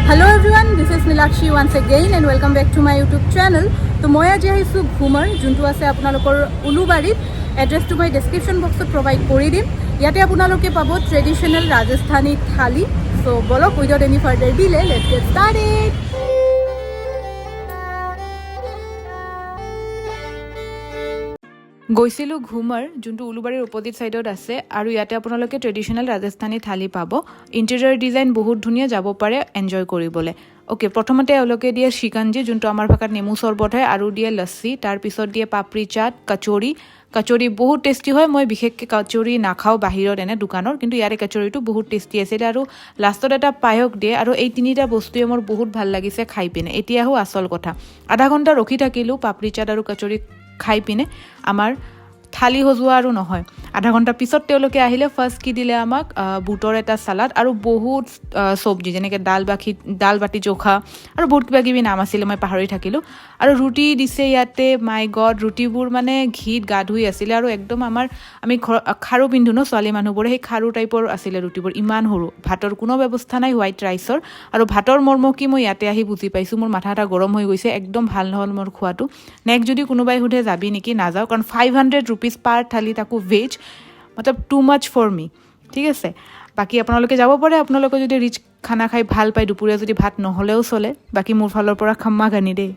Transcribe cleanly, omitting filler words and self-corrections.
Hello everyone, this is Nilakshi once again and welcome back to my YouTube channel. তো মই আজি আহিছোঁ ঘুমাৰ, যোনটো আছে আপোনালোকৰ উলুবাৰীত। এড্ৰেছটো মই ডেছক্ৰিপশ্যন বক্সত প্ৰভাইড কৰি দিম। ইয়াতে আপোনালোকে পাব ট্ৰেডিশ্যনেল ৰাজস্থানী থালি। চ' বলক, without any further delay, let's get started. গৈছিলোঁ ঘুমাৰ, যোনটো উলুবাৰীৰ অপজিট ছাইডত আছে আৰু ইয়াতে আপোনালোকে ট্ৰেডিশ্যনেল ৰাজস্থানী থালি পাব। ইণ্টেৰিয়ৰ ডিজাইন বহুত ধুনীয়া, যাব পাৰে এনজয় কৰিবলৈ। অ'কে, প্ৰথমতে এওঁলোকে দিয়ে শিকাঞ্জি, যোনটো আমাৰ ভাষাত নেমু চৰ্বত হয়, আৰু দিয়ে লচ্ছি। তাৰপিছত দিয়ে পাপৰি চাট, কচৰি। কচৰি বহুত টেষ্টি হয়। মই বিশেষকৈ কচৰি নাখাওঁ বাহিৰত এনে দোকানৰ, কিন্তু ইয়াৰে কচৰিটো বহুত টেষ্টি আছিলে। আৰু লাষ্টত এটা পায়স দিয়ে আৰু এই তিনিটা বস্তুৱে মোৰ বহুত ভাল লাগিছে খাই পিনে। এতিয়া আহোঁ আচল কথা। আধা ঘণ্টা ৰখি থাকিলোঁ পাপৰি চাট আৰু কচৰি খাই পিনে। আমাৰ থালি সজোৱা আৰু নহয়। আধা ঘণ্টা পিছত তেওঁলোকে আহিলে। ফাৰ্ষ্ট কি দিলে আমাক? বুটৰ এটা চালাড আৰু বহুত চব্জি, যেনেকৈ দাল বাখি, দাল বাটি চোখা আৰু বহুত কিবা কিবি নাম আছিলে, মই পাহৰি থাকিলোঁ। আৰু ৰুটি দিছে ইয়াতে। মাই গড, ৰুটিবোৰ মানে ঘিত গা ধুই আছিলে আৰু একদম আমাৰ আমি ঘৰ খাৰু পিন্ধো ন ছোৱালী মানুহবোৰে, সেই খাৰু টাইপৰ আছিলে ৰুটিবোৰ, ইমান সৰু। ভাতৰ কোনো ব্যৱস্থা নাই, হোৱাইট ৰাইচৰ। আৰু ভাতৰ মৰ্ম কি মই ইয়াতে আহি বুজি পাইছোঁ। মোৰ মাথা এটা গৰম হৈ গৈছে। একদম ভাল নহ'ল মোৰ খোৱাটো। নেক্সট যদি কোনোবাই সোধে যাবি নেকি, নাযাওঁ। কাৰণ 500 ৰুপিজ পাৰ থালি, তাকো ভেজ, মতলব টু মাছ ফৰ মি। ঠিক আছে, বাকী আপোনালোকে যাব পাৰে, আপোনালোকে যদি ৰিচ খানা খাই ভাল পায়, দুপৰীয়া যদি ভাত নহ'লেও চলে। বাকী মোৰ ফালৰ পৰা খাম্মা গানি দেই।